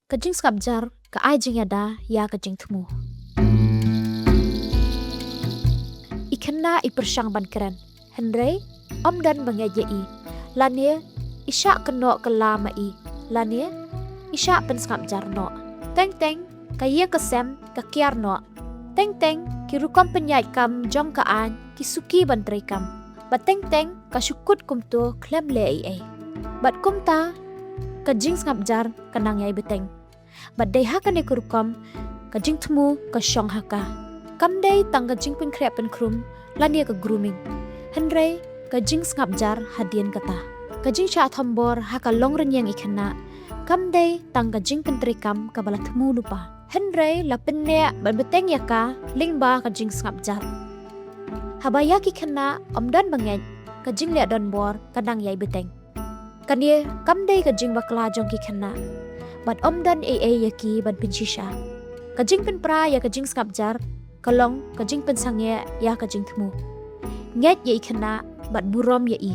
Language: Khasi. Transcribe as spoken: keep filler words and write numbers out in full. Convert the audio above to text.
Ka jingsngap jar ka ai jingïada ïa ka jingthmu. I khynnah i pyrshang ban kren, hynrei ym don ba ngeit ïa i. Lane i shah kynnoh kylla ma i, lane i shah pynsngap jar noh. Teng teng ka ïing ka sem ka kiar noh. Teng teng ki rukom pynïaid kam jong ka aiñ ki suki ban trei kam. Bad teng teng ka shu kut kumto khlem leh ei ei. Bad kumta ka jingsngap jar ka nang ïai bteng. Bad dei ha kane ka rukom ka jingthmu ka shong ha ka. Kam dei tang ka jingpynkhreh pynkhrum lane ka grooming, hynrei ka jingsngap jar hadien kata. Ka jingshah thombor ha ka longrynïeng i khynnah kam dei tang ka jingpyntreikam kaba la thmu lypa, hynrei la pynneh bad bteng ïa ka lyngba ka jingsngap jar. Haba ïa ki khynnah ym don ba ngeit, ka jingleh donbor ka nang ïai bteng. Kane kam dei ka jingbakla jong ki khynnah, bad ym don ei ei ïa ki ban pynshisha. Ka jingpynpra ïa ka jingsngap jar ka long ka jingpynsangeh ïa ka jingthmu. Ngeit ïa i khynnah bad burom ïa i.